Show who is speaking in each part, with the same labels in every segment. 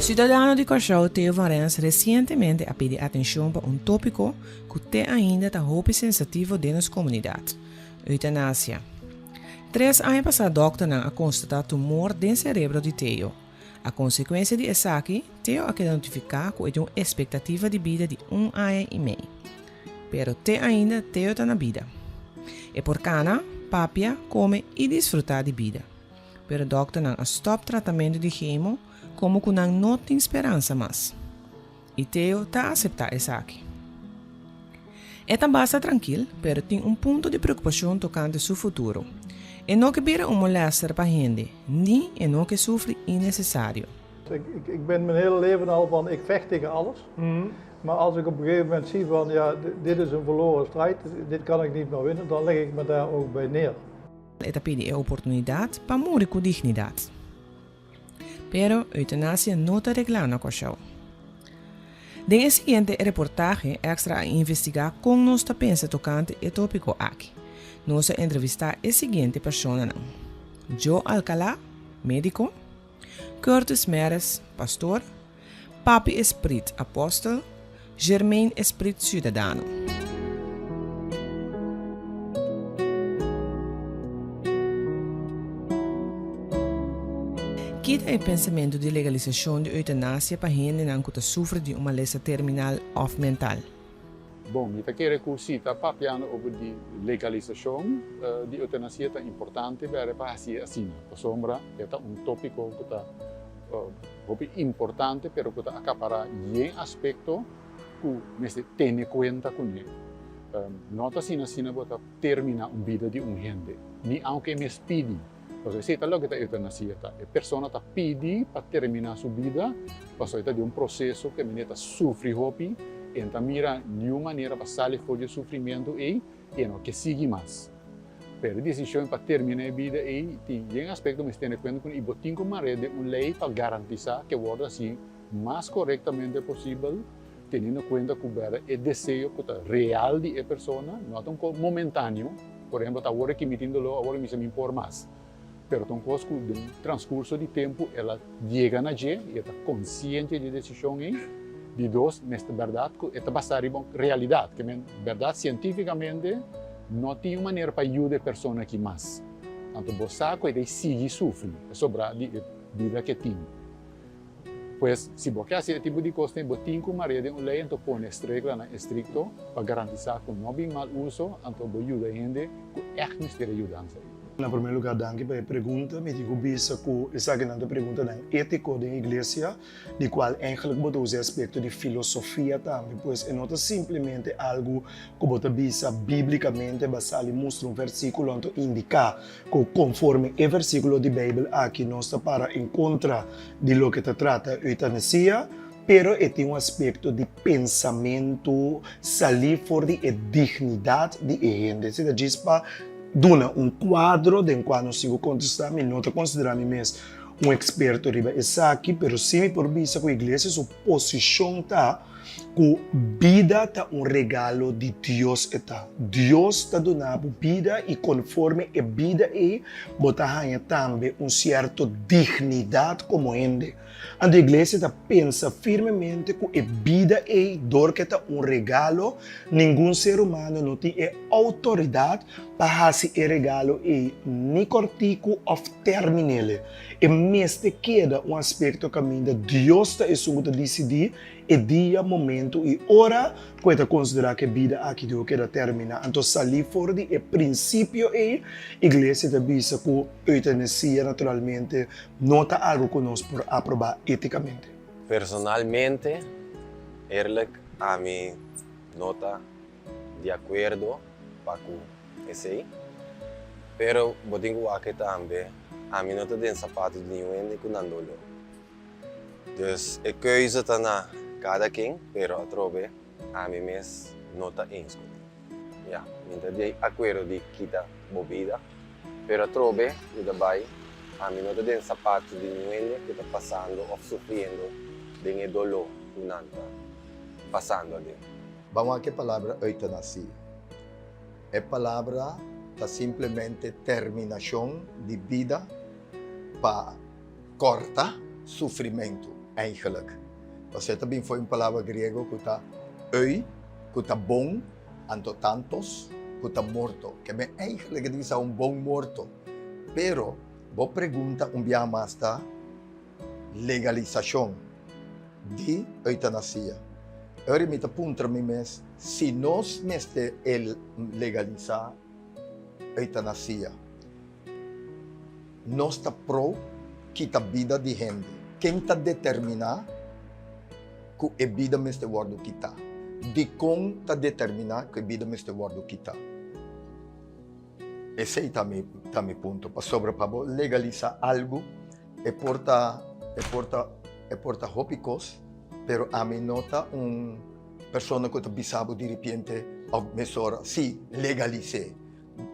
Speaker 1: Siudadano di Kòrsou Theo van Rens resientemente a pidi atenshon pa un tópiko ku te ainda ta hopi sensativo den nos komunidat, eutanasia. Tres aña pasá dòkternan a konstatá tumor den serebro di Theo. A konsekuensia di esaki, Theo a keda notifiká ku e tin un espektativa di bida di un aña i mei. Pero te ainda Theo ta na bida. E por kana, papia, kome i disfrutá di bida. Pero dòkternan a stòp tratamentu di chemo komo ku nan no tin speransa mas. I Theo ta aseptá esaki. E ta basta trankil, pero tin un punto di preokupashon tokante su futuro. E no ke bira un molèster pa hende, ni e no ke sufri innesesario.
Speaker 2: Ik ben mijn hele leven al van ik vecht tegen alles. Maar als ik op een gegeven moment zie van ja, dit is een verloren strijd, dit kan ik niet meer winnen, dan leg ik me daar ook bij neer.
Speaker 1: E ta pidi e oportunidat pa muri ku dignidat. Pero eutanasia no ta reglá na Kòrsou. Den e siguiente reportahe Extra a investigá kon nos ta pensa tokante e tópiko aki. Nos a entrevistá e siguiente personanan, Joe Alcalá, médiko, Curtis Meres, pastor, Papi Esprit, apostel, Germain Esprit, ciudadano. Ki ta e pensamentu di legalisashon di eutanasia pa hendenan ku ta sufri di un malesa terminal òf mental?
Speaker 3: Bon, mi ta kere ku si ta papiando over di legalisashon di eutanasia ta importante bere pa hasié asina, pasobra e ta un tópiko ku ta Hopi importante pero ku ta akapará yen aspekto ku mester tene kuenta kuné. No ta asina asina bo ta terminá un bida di un hende, ni aunke e mes pidi. Pasobra esei ta loke ta eutanasia ta, e persona ta pidi pa terminá su bida pasobra e ta den un proseso ku e manera ta sufri hopi, e no ta mira niun manera pa sali for di e sufrimentu ei i e no ke sigui mas. Pero e desishon pa terminá e bida ei tin yen aspekto mester tene kuenta kuné i bo tin ku mar'é den un lei pa garantisá ku e wòrdu hasi mas korektamente posibel, teniendo kuenta ku bèrda e deseo ku ta real di e persona, no ta un kos momentáneo, por ehempel ta awor aki mi tin doló, awor mi sa mi por mas, pero ta un kos ku den transkurso di tempu el a yega na dje i e ta konsiente di e desishon ei. Di dos, mester bèrdat ku e ta basá riba un realidat, ke men bèrdat sientífikamente no tin un manera pa yuda e persona aki mas. Anto bo sa ku e ta sigui sufri e sobrá di e bida ku e tin. Pues, si bo ke hasi e tipo di kosnan, bo tin ku marea den un lei anto pone es reglanan estrikto pa garantisá ku no bin mal uso, anto bo yuda hende ku ègt mester e yudansa ei.
Speaker 4: Na promé lugá danki pa e pregunta. Mi tin ku bisa ku esakinan ta preguntanan étiko den iglesia. di cual eigenlijk bo ta usa e aspecto di filosofia tambe, pues e no ta simplemente algo cu bo ta bisa biblicamente basá li mustra un versiculo anto indica cu conforme e versiculo di Bijbel aki nos ta para en contra di loke ta trata eutanasia, pero e tin un aspecto di pensamento salí for di e dignidad di e hende. Esei ta djis pa duna un cuadro den cua nos tin cu contesta, mi no ta considera mi mes un eksperto riba esaki, pero sí mi por bisa ku iglesia su posishon ta ku bida ta un regalo di Dios e ta. Dios ta duna bo bida i konforme e bida ei bo ta haña tambe un sierto dignidat komo hende. Anto iglesia ta pensa firmemente ku e bida ei dor ku e ta un regalo, ningun ser humano no tin e outoridat pa hasi e regalo ei ni kòrtiku òf termin'el. E mester keda un aspekto kaminda Dios ta esun ku ta disidí e dia, momentu i ora ku e ta konsiderá ku e bida aki debe keda terminá. Anto salí for di e prinsipio ei, iglesia ta bisa ku eutanasia naturalmente no ta algu ku nos por aprobá étikamente.
Speaker 5: Personalmente, eerlijk, ami no ta di akuerdo pa ku esei, pero bo tin ku wak tambe, ami no ta den sapato di niun hende ku nan doló. Dus e keuze ta na kada ken, pero atrobe ami mes no ta eens ku nan. Ya, mi ta di akuerdo di kita bo bida, pero atrobe mi ta bai, ami no ta den sapato di niun hende ku ta pasando òf sufriendo den e doló ku nan ta pasando aden.
Speaker 6: Ban wak e palabra eutanasia. E palabra ta simplemente terminashon di bida pa kòrta sufrimentu. Eigenlijk. Pasobra e ta bin for un palabra griego ku ta eu, ku ta bon, anto tantos, ku ta morto. Ke men eigenlijk e ta bisa un bon morto. Pero bo pregunta un biaha mas ta legalisashon di eutanasia. Ora mi ta puntra mi mes si nos mester e legalisá eutanasia. Nos ta pro kita bida di hende. Ken ta determiná ku e bida mester wòrdu kitá? Dikon ta determiná ku e bida mester wòrdu kitá? Esei ta mi ta mi punto. Pasobra pa bo legalisá algu e por ta e por ta e por ta hopi kos, pero ami no ta un persona ku ta bisa bo diripiente òf mesora, sí, legalis'é.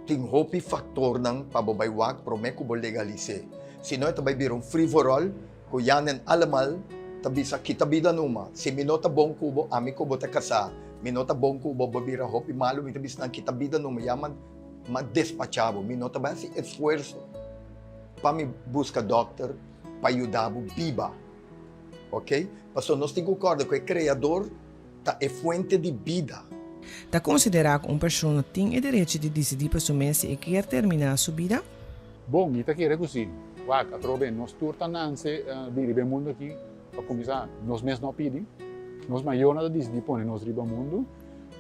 Speaker 6: Tin hopi factornan pa bo bai wak prome cu bo legalis'é. Si no e ta bai bira un free for all cu Jan en allemal ta bisa kita bida numa. Si mi no ta bon cu bo, ami cu bo ta casá. Mi no ta bon cu bo, bo bira hopi malu, mi ta bisa nan kita bida numa. Ya m'a m'a despacha bo. Mi no ta bai haci esfuerso pa mi busca dokter pa yuda bo biba. Ok? Pasobra nos tin cu corda cu e Creador Ta e fuente di bida.
Speaker 1: Ta konsiderá ku un persona tin e derecho di disidí pa su mes si e kier terminá su bida?
Speaker 3: Bon, mi ta kere ku si. Wak, atrobe, nos tur ta nanse di riba e mundu aki pa kuminsá. Nos mes no a pidi. Nos mayornan ta disidí pone nos riba mundu,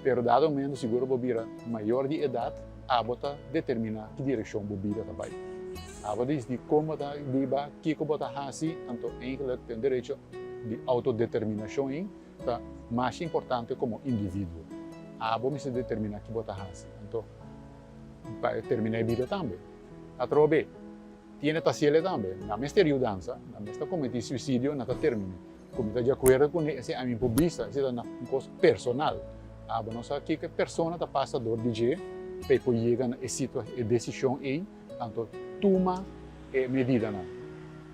Speaker 3: pero dado momento sigur bo bira mayor di edat, abo ta determiná ki direkshon bo bida ta bai. Abo ta disidí kon bo ta biba, kiko bo ta hasi, anto eigenlijk tin derecho di autodeterminashon ei. Ta masha importante komo individuo. Abo mester determiná ki bo ta hasi. Anto, pa e terminá e bida tambe. Atrobe, tiene ta hasiel e tambe. Nan mester yudansa, nan mester kometí suisidio, nan ta terminé. Ku mi ta di akuerdo kuné, esei ami por bisa, esei ta un kos personal. Abo no sa kiko e persona ta pasa dor di dje pa e por yega na e situa, e desishon ei. Anto tuma e medidanan.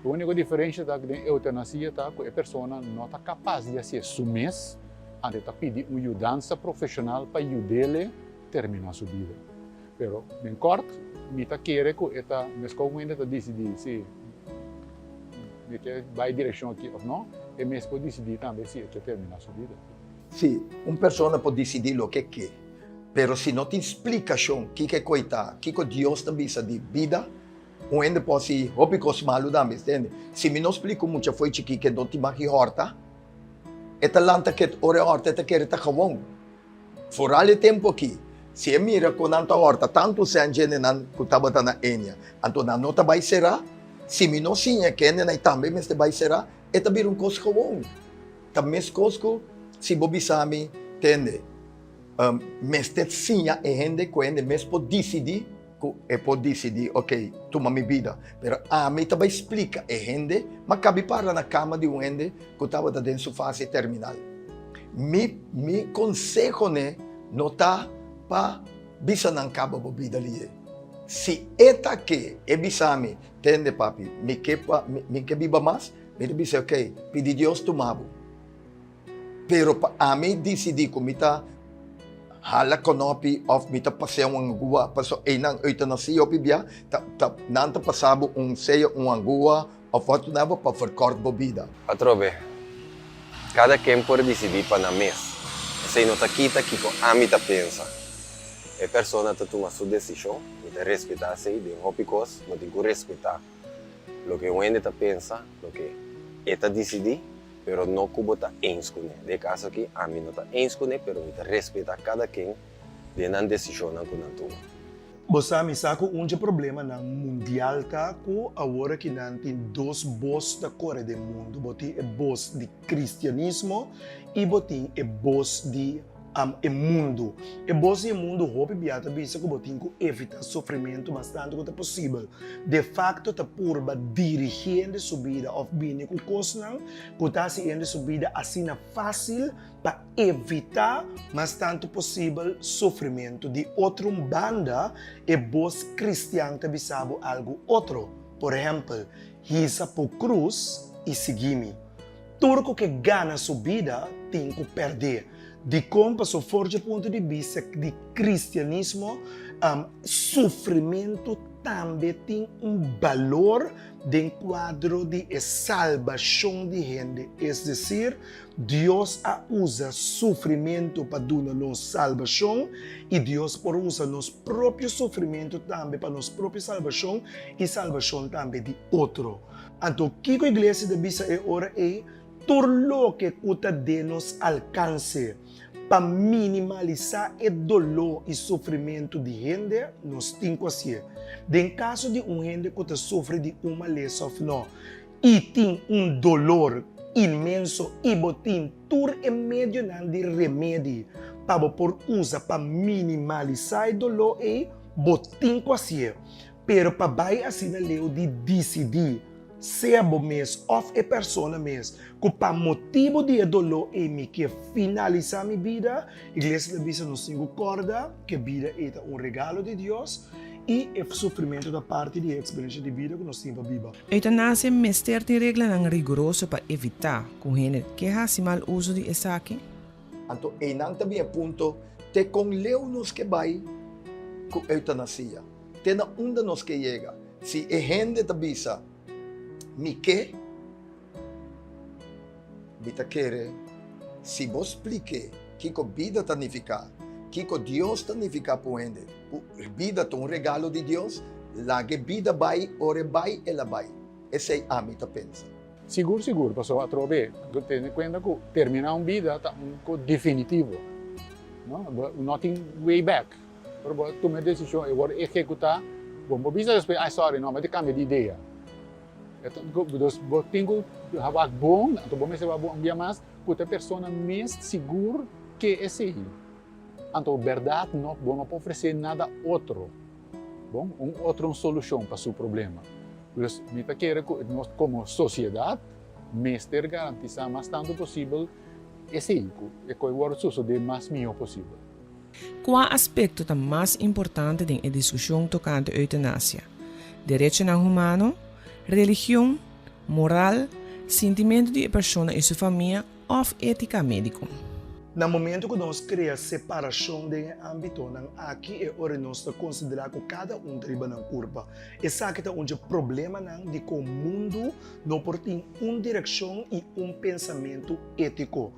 Speaker 3: E úniko diferensha ta ku den eutanasia ta ku e persona no ta kapas di hasié su mes, anto e ta pidi un yudansa profeshonal pa yud'é terminá su bida. Pero den kòrt mi ta kere ku e ta meskos ku hende ta disidí si mi ke bai direkshon aki òf no, e mes por disidí tambe si e ke terminá su bida.
Speaker 6: Sí, un persona por disidí loke e ke. Pero si no tin splikashon kiko e koi ta, kiko Dios ta bisa di bida, un hende por hasi hopi kos malu tambe, tende? Si mi no splika un mucha fo'i chikí ke no tin mag di hòrta, e ta lanta ket ora e hòrta e ta kere ta gewon. Foral e tempu aki, si e mira ku nan ta hòrta tantu sèn djendenan ku tabata na Enia, anto nan no ta bai será. Si mi no siña ke hendenan tambe mester bai será, e ta bira un kos gewon. Ta meskos ku si bo bisa mi, tende, Mester siña e hende ku e hende mes por disidí ku e por disidí, ok, tuma mi bida. Pero ami ta bai splika e hende, m'a kabi para na kama di un hende ku tabata den su fase terminal. Mi mi konseho n'e no ta pa bisa nan kaba bo bida lié. Si e ta ke e bisa mi, tende papi, mi ke pa mi ke biba mas, mi ta bisa ok, pidi Dios tuma bo. Pero pa ami disidí ku mi ta hala konopi òf mi ta pasea un angua, pasobra einan eutanasia hopi bia ta ta nan ta pasa bo un sea un angua òf wòt naba pa verkòrt bo bida.
Speaker 5: Atrobe, kada ken por disidí pa nan mes. Esei no ta kita kiko ami ta pensa. E persona ta tuma su desishon, mi ta respetá esei, den hopi kos bo tin ku respetá loke un hende ta pensa, loke e ta disidí. Pero no ku bo ta eens kuné. Den e kaso aki, ami no ta eens kuné, pero mi ta respetá kada ken den nan desishonnan ku nan tuma.
Speaker 4: Bo sa, mi sa ku un dje problemanan mundial ta ku awor aki nan tin dos bos ta kore den mundu. Bo tin e bos di kristianismo i bo tin e bos di e mundu. E bos di e mundu hopi bia ta bisa ku bo tin ku evitá sufrimentu mas tantu ku ta posibel. De fakto ta purba dirigí hende su bida òf bini ku kosnan ku ta hasi hende su bida asina fásil pa evitá mas tantu posibel sufrimentu. Di otro un banda, e bos kristian ta bisa bo algu otro. Por ehèmpel, Hisa bo krus i sigui mi. Tur ku ke gana su bida tin ku pèrd'é. Dikon? Pasobra for dje punto di bista di kristianismo, sufrimentu. tambe tin un balor den kuadro di e salbashon di hende, es desir, Dios a usa sufrimentu pa duna nos salbashon, i Dios por usa nos propio sufrimentu tambe pa nos propio salbashon i salbashon tambe di otro. Anto kiko iglesia ta bisa e ora ei? Tur loke ku ta den nos alkanse pa minimalisá e doló i sufrimentu di hende, nos tin ku hasié. Den kaso di un hende ku ta sufri di un malesa òf nò i tin un dolor inmenso i bo tin tur e medionan di remedi pa bo por usa pa minimalisá e doló ei, bo tin ku hasié. Pero pa bai asina leu di disidí, sea bo mes òf e persona mes, ku pa motibu di e doló ei mi ke finalisá mi bida, Iglesia ta bisa nos tin ku kòrda ku e bida ei ta un regalo di Dios i e sufrimentu ta parti di e eksperensha di bida ku nos tin pa biba.
Speaker 1: Eutanasia mester tin reglanan riguroso pa evitá ku hende ke hasi mal uso di esaki.
Speaker 6: Anto einan ta bin e punto te kon leu nos ke bai ku eutanasia. Te na unda nos ke yega? Si e hende ta bisa, Mi ke, mi ta kere si bo splik'é kiko bida ta nifiká, kiko Dios ta nifiká pa un hende, ku bida ta un regalo di Dios, laga e bida bai, ora e bai, el a bai. Esei ami ta pensa.
Speaker 3: Sigur sigur, pasobra atrobe tene kuenta ku terminá un bida ta un kos definitivo, no? No tin way back. Ora bo a tuma e desishon, e wòrdu ehekutá, bo no por bisa despues, ai sòri, no, mi ta kambia di idea. Dus bo tin ku wak bon, anto bo mester wak bon un bia mas ku ta e persona mes sigur ke esei. Anto bèrdat no, bo no por ofresé nada otro, bon, un otro un solushon pa su problema. Dus mi ta kere ku nos komo sosiedat mester garantisá mas tantu posibel esei, ku e kos wòrdu sosodé mas mihó posibel.
Speaker 1: Kua aspekto ta mas importante den e diskushon tokante eutanasia? Derechonan humano, religion, moral, sintimentu di e persona i su famia òf étika médiko?
Speaker 4: Na momento ku nos krea separashon den e ámbitonan aki e ora nos ta konsiderá ku kada un ta riba nan kurpa. Esaki ta un dje problemanan di kon mundu no por tin un direkshon i un pensamentu étiko.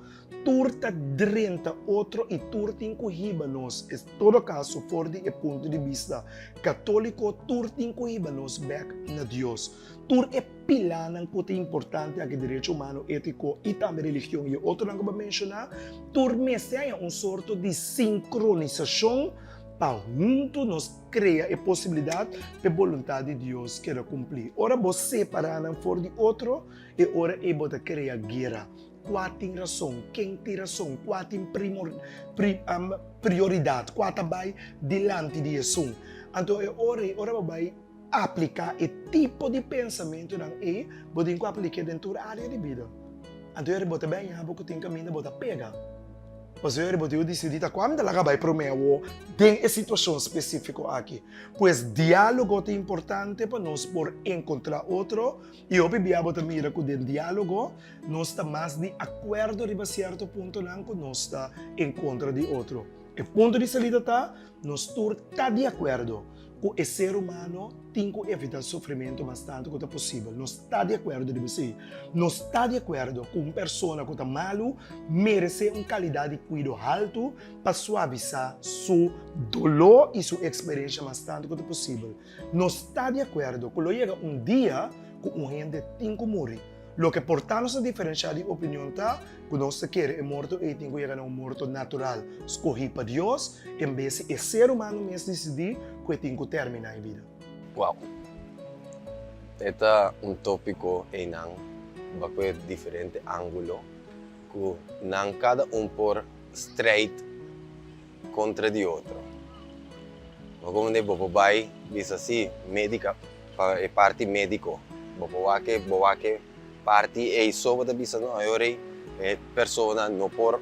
Speaker 4: Tur ta drenta otro i tur tin ku hiba nos, es todo kaso for di e punto di bista katóliko, tur tin ku hiba nos bèk na Dios. Tur e pilánan ku ta importante aki, derecho humano, étiko i tambe religion i e otronan ku bo a menshoná, tur mester haña un sorto di sinkronisashon pa huntu nos krea e posibilidat pa e boluntat di Dios keda kumplí. Ora bo separá nan for di otro, e ora ei bo ta krea guera. Kua tin rason? Ken tin rason? Kua tin primor, pri, um, prioridat? Kua ta bai dilanti di esun? Anto e ora ei, ora bo bai apliká e tipo di pensamentunan ei, bo tin ku aplik'é den tur área di bida. Anto e ora bo ta bai haña bo ku tin kaminda bo ta pega. Pasobra e ora bo tin ku disidí ta kua mi ta laga bai promé awor den e situashon spesífiko aki. Pues diálogo ta importante pa nos por enkontrá otro I hopi bia bo ta mira ku den diálogo nos ta mas di akuerdo riba sierto puntonan ku nos ta en kontra di otro. E punto di salida ta, nos tur ta di akuerdo ku e ser humano tin ku evitá sufrimentu mas tantu ku ta posibel. Nos ta di akuerdo riba esei. Nos ta di akuerdo ku un persona ku ta malu meresé un kalidat di kuido haltu pa suavisá su doló i su eksperensha mas tantu ku ta posibel. Nos ta di akuerdo ku lo yega un dia ku un hende tin ku muri. Loke por ta nos ta diferenshá di opinion ta ku nos ta kere e morto ei tin ku yega na un morto natural, skohí pa Dios, en bes si e ser humano mes disidí ku e tin ku terminá e bida.
Speaker 5: Wow. E ta un tópiko einan baku e diferente ángulo ku nan kada un por streit kontra di otro. Bo komo bo por bai bisa si medica pa e parti medico bo por wak e bo wak e parti ey so bo ta bisa no e ora ey e persona no por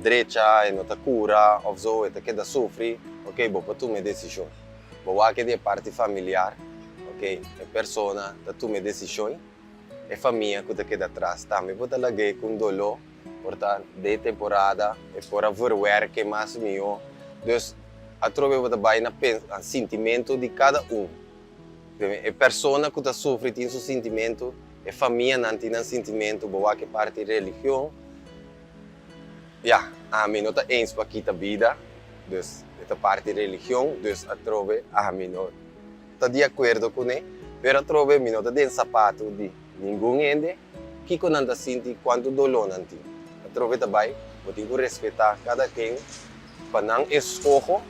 Speaker 5: drecha e no ta cura of zo e ta keda sufri ok bo por tuma e decision. Bo wak e di e parti familiar ok e persona ta tuma e decision e famia cu ta keda atras tambe bo ta lag'e cu un dolo. Por ta den temporada e por a verwerke mas mihó. Dus Atrobe bo ta bai na sintimentu di kada un. E persona ku ta sufri tin su sintimentu, e famianan tin nan sintimentu, bo wak e parti religion. Ya, ami no ta eens pa kita bida, dus e ta parti religion, dus atrobe ami no ta di akuerdo kuné, pero atrobe mi no ta den sapatu di ningun hende, kiko nan ta sinti, kuantu doló nan tin. Atrobe ta bai, bo tin ku respetá kada ken pa nan eskoho,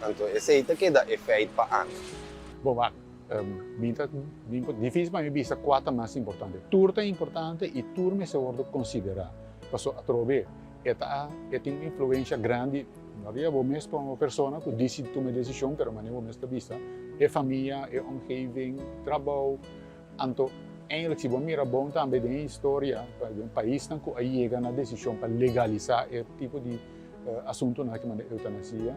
Speaker 5: anto esei ta keda e feit pa ami.
Speaker 3: Bo wak, mi ta, mi por, difícil pa mi bisa kua ta mas importante. Tur ta importante i tur mester wòrdu konsiderá. Paso atrobe e ta, e tin un influensha grandi, no riba bo mes komo persona ku disi tuma e desishon, pero manera bo mes ta bisa, e famia, e omgeving, trabou. Anto, eigenlijk si bo mira bon tambe den e historia, den paisnan ku a yega na desishon pa legalisá e tipo di asuntunan aki manera eutanasia,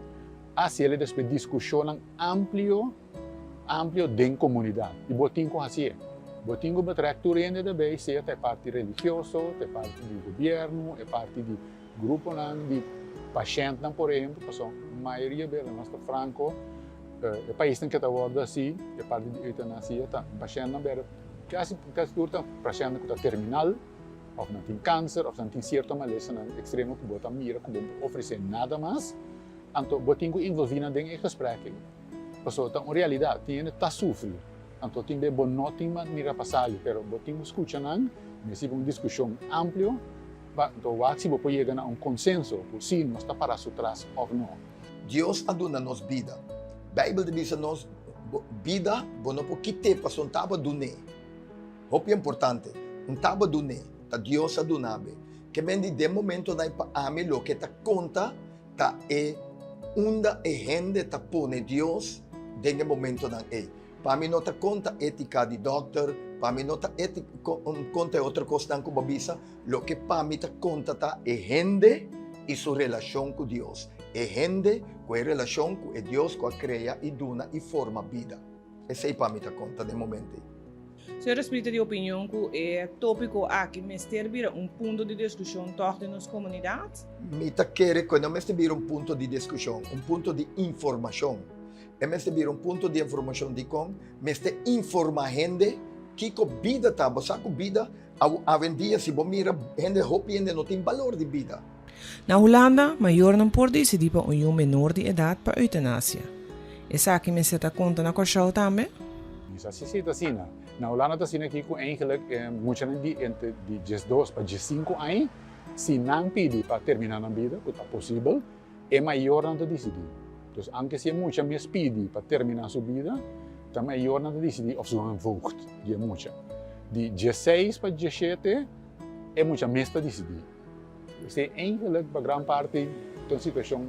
Speaker 3: a hasiel despues diskushonnan amplio, amplio den komunidat. I bo tin ku hasié. Bo tin ku betrek tur hende daarbij, sea ta e parti religioso, ta e parti di gobièrnu, e parti di gruponan di pashèntnan por ehempel, pasobra mayoria bes, nos ta franko, E paisnan ke ta wòrdu hasi e parti di eutanasia ta pashèntnan bèrdè kasi kasi tur ta pashèntnan ku ta terminal òf nan tin kanser òf nan tin sierto malesanan ekstremo ku bo ta mira ku bo no por ofresé nada mas anto bo tin ku involví nan den e gesprek ei pasobra ta un realidat tin hende ta sufri anto tin be bo no tin manera pa sali pero bo tin ku skucha nan mester un diskushon amplio pa anto wak si bo por yega na un konsenso ku si nos ta para su tras òf no.
Speaker 6: Dios a duna nos bida. Bijbel ta bisa nos, bo bida bo no por kit'é pasobra un taba dun'é. Hopi importante, un taba dun'é, ta Dios a duna be. Ke men di den momentonan ei pa ami loke ta konta ta e unda e hende ta pone Dios den e momentonan ei. Pa mi no ta konta étika di dòkter, pa mi no ta konta e otro kosnan ku bo a bisa, loke pa mi ta konta ta e hende i su relashon ku Dios, e hende ku e relashon ku e Dios ku a krea i duna i forma bida. Esei pa mi ta konta den momento ei.
Speaker 1: Señor Esprit ta di opinion ku e tópiko aki mester bira un punto di diskushon tòg den nos komunidat?
Speaker 6: Mi ta kere ku e no mester bira un punto di diskushon, un punto di informashon. E mester bira un punto di informashon dikon mester informa hende kiko bida ta. Bo sa ku bida awendia si bo mira hende hopi hende no tin balor di bida.
Speaker 1: Na Hulanda, mayornan por disidí pa un yu menor di edat pa eutanasia. Esaki mester ta konta na Kòrsou tambe?
Speaker 3: Mi sa si si ta asina. Na Hulanda ta asina aki ku eigenlijk e muchanan di entre di diesdos pa diesinku aña si nan pidi pa terminá nan bida, ku ta posibel, E mayornan ta disidí. Dus anke si e mucha mes pidi pa terminá su bida, ta mayornan ta disidí òf su han voogd di e mucha. Di diesseis pa diesshete e mucha mes ta disidí. Esei eigenlik pa gran parti ta un situashon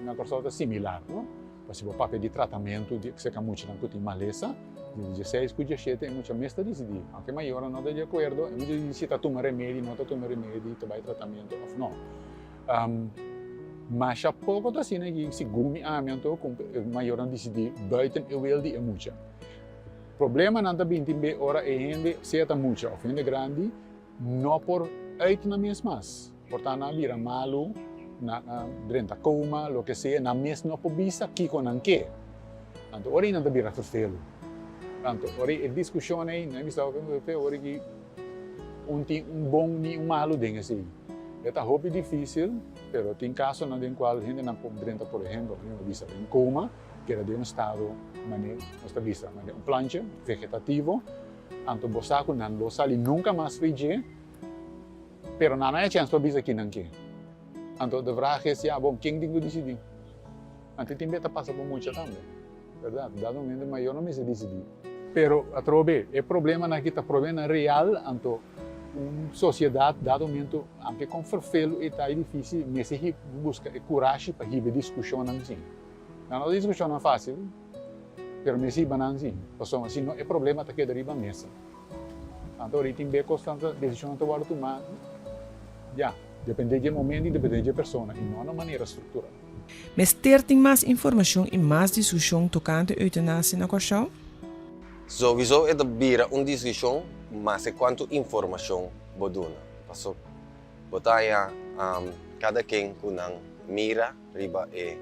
Speaker 3: na Kòrsou ta similar, no? Pa si bo papia di tratamentu di aserka muchanan ku tin malesa, di diesseis ku diesshete e mucha mes ta disidí. Anke mayornan no ta di akuerdo, e mucha disidí si ta tuma remedi, no ta tuma remedi, ta bai tratamentu òf no. Masha poko ta asina aki segun mi ami anto ku e mayornan disidí buiten e wil di e mucha. Problemanan ta bin tin be ora e hende, sea ta mucha òf hende grandi, no por uit nan mes mas. Por ta nan a bira malu, nan a drenta koma, loke sea, nan mes no por bisa kiko nan ke. Anto ora ei nan ta bira ferfelu. Anto ora ei e diskushon ei, nan a bisa ora ki Un tin un bon ni un malu den esei. E ta hopi difícil, pero tin casonan den cual hendenan por drenta, por ehempel, manera bo bisa den coma, keda den un estado manera nos ta bisa manera un plantje vegetativo, anto bo sa cu nan lo sali nunca mas for dje, pero nan no hay chens pa bisa kinan ke. Anto de vraag is, ya bon, ken tin cu dicidi? Anto tin bes ta pasa pa mucha tambe. Berdad, dado momento mayor no mester disidí. Pero atrobe, e problemanan aki ta problemanan real, anto un sociedad dado momento, aunke con fervelo e ta dificil, mester busca e curashi pa hiba e discusionnan así. Nan no ta discusionnan facil, pero mester hiba nan así, pasobra si no e problema ta keda riba mesa. Anto ora tin be cosnan ta, decisionnan ta wordo tuma, ya, depende dje momento y depende dje persona y no na manera structural.
Speaker 1: Mester tin mas informashon i mas diskushon tokante eutanasia na Kòrsou?
Speaker 5: Souiso e ta bira un diskushon maske kuantu informashon bo duna. Paso bo ta haña kada ken ku nan mira riba e.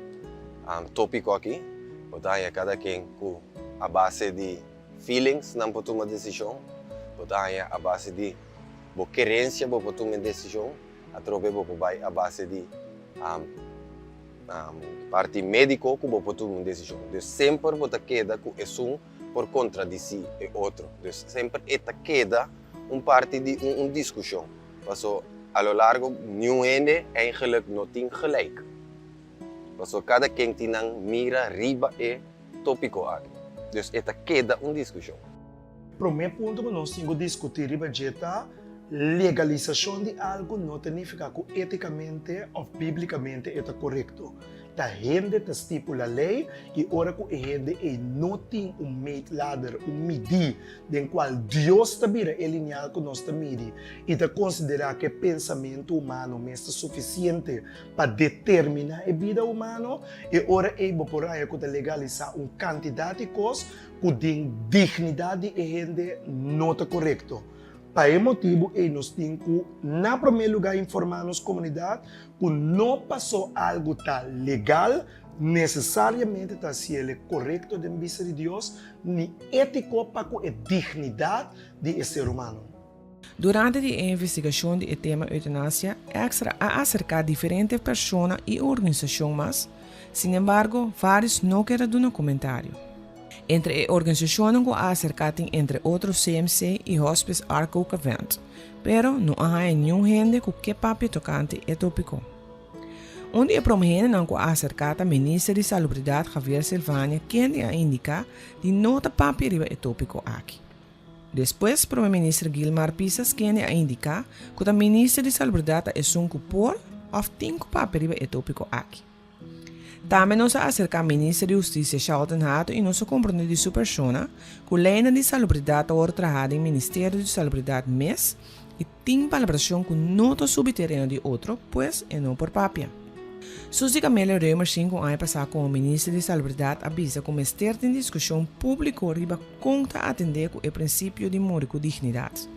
Speaker 5: tópiko aki. Bo ta haña kada ken ku a base di feelings nan por tuma desishon. Bo ta haña a base di bo kerensia bo por tuma e desishon. Atrobe bo por bai a base di parti médiko ku bo por tuma un desishon. Dus semper bo ta keda ku esun por kontradisí e otro. Dus semper e ta keda un parti di un diskushon. Paso a lo largo niun hende eigenlijk no tin gelijk. Paso kada ken tin nan mira riba e tópiko aki. Dus e ta keda un diskushon.
Speaker 4: Promé punto ku nos tin ku diskutí riba dje ta, legalisashon di algu no ta nifiká ku étikamente òf bíblikamente e ta korekto. Ta hende ta stipula lei i ora ku e hende ei no tin un meetladder, un midí den kual Dios ta bira e lineal ku nos ta midi i ta konsiderá ku e pensamentu humano mes ta sufisiente pa determiná e bida humano, e ora ei bo por haña ku ta legalisá un kantidat di kos ku den dignidat di e hende no ta korekto. Pa e motibu ei nos tin ku na promé lugá informá nos komunidat ku no pasó algu ta legal nesesariamente ta hasié el e korekto den bista di Dios ni étiko pa ku e dignidat di e ser humano.
Speaker 1: Durante di e investigashon di e tema eutanasia, Extra a aserká diferente persona i organisashon mas, sinembargo vários no keda duna komentario. Entre e organisashonnan ku a aserká tin entre otro CMC i Hospice Arco Cavent, pero no a haña niun hende ku ke papia tokante e tópiko. Un di e prome hendenan ku a aserká ta Minister di Salubridat Javier Silvania kende a indiká di no ta papia riba e tópiko aki. Despues Prome Minister Gilmar Pisas kende a indiká ku ta Minister di Salubridat ta esun ku por òf tin ku papia riba e tópiko aki. Tambe nos a aserká Minister di Hustisia Shalton Hato i nos a komprondé di su persona ku leinan di salubridat ta wòrdu trahá den Ministerio di Salubridat mes i tin palabrashon ku no ta subi tereno di otro, pues e no por papia. Suzy Camelia Römer sinku aña pasá komo Minister di Salubridat a bisa ku mester tin diskushon públiko riba kon ta atendé ku e prinsipio di muri ku dignidat.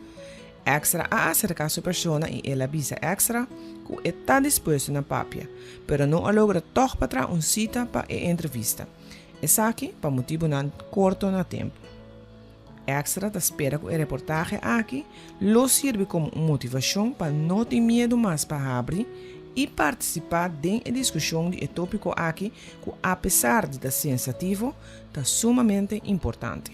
Speaker 1: Extra a aserká su persona i el a bisa Extra ku e ta dispuesto na papia, pero no a logra tòg pa traha un sita pa e entrevista. Esaki pa motibunan korto na tempu. Extra ta spera ku e reportahe aki lo sirbi komo un motivashon pa no tin miedu mas pa habri i partisipá den e diskushon di e tópiko aki ku apesar di ta sensativo ta sumamente importante.